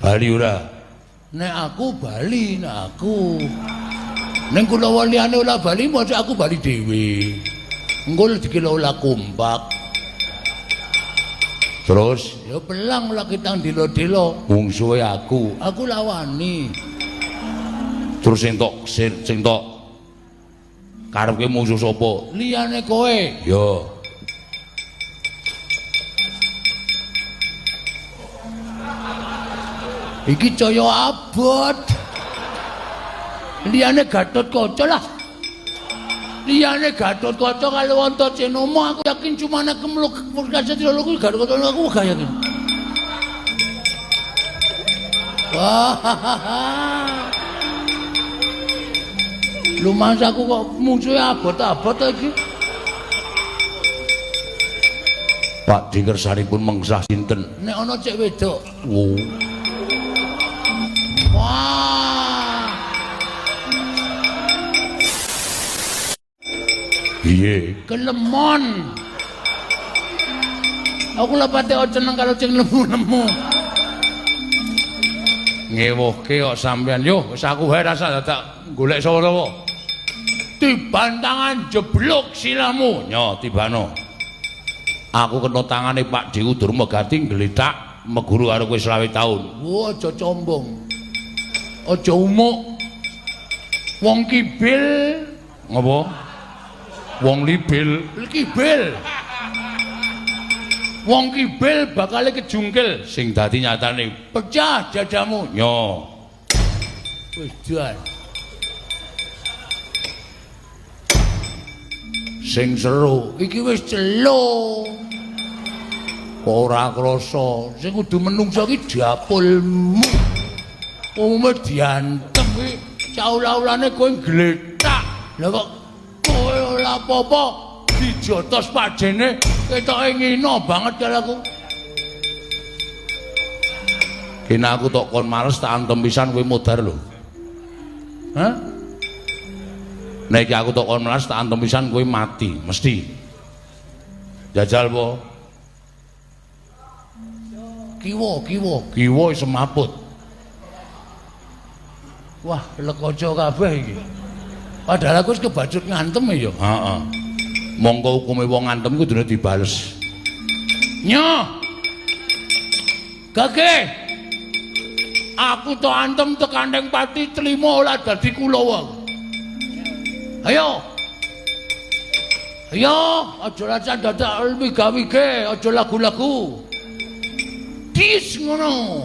Bali ora? Nek aku bali, nek aku. Ning kula liyane ora bali, mosok aku bali dhewe. Engko dikira ora kompak. Terus ya pelang ora kitang dilo-dilo, mungsuhe aku, aku lawani. Terus sing tok sing tok karepke mungsuh sapa? Liyane kowe. Ya. Iki caya abot. Liyane Gatotkaca lah. Liyane Gatotkaca kalau Antajenama aku yakin cuma nek kemluk Purkasatria kuwi Gatotkaca aku gak yakin. Wah. Lumayan aku kok musuhe abot-abot iki. Pak Dingkersanipun mengsah sinten? Nek ana cek wedok. Oh. Wah. Piye? Kelemon. Aku lha pate seneng karo sing lemu-lemu. Ngewuhke kok sampean yo wis aku wae rasa dadak golek sapa-sapa. Tiban tangan jeblok silamu. Nyo tibano. Aku kena tangane Pak Dewu Durmagati nglethak meguru karo kowe 25 taun. Wah, aja combong. Aja umuk. Wong kibil ngopo? Wong libil, kibil. Wong kibil bakale kejungkil sing dadi nyatane pecah dadamu. Nyo. Wis jan. Sing seru iki wis celo. Ora krasa sing kudu menungsa iki dapulmu. Umume diantem kuwi caula-ulane kowe glethak. Lah kok kowe ora apa-apa dijotos pajene ketoke ngina banget karo aku. Kene aku tok kon males tak antem pisan kowe modar lho. Hah? Nek iki aku tok kon males tak antem pisan kowe mati mesti. Jajal po. Kiwa, kiwa, kiwa semaput. Wah, lekoco kabeh iki. Padahal aku wis kebacut ngantem ya. Heeh. Mongko hukume wong ngantem kudune dibales. Nyo. Gage. Aku to antem tekan ning pati trimo ora dadi kulawa. Ayo. Ayo, aja lacan dadak wiga-wige, aja lagu-lagu. Dis ngono.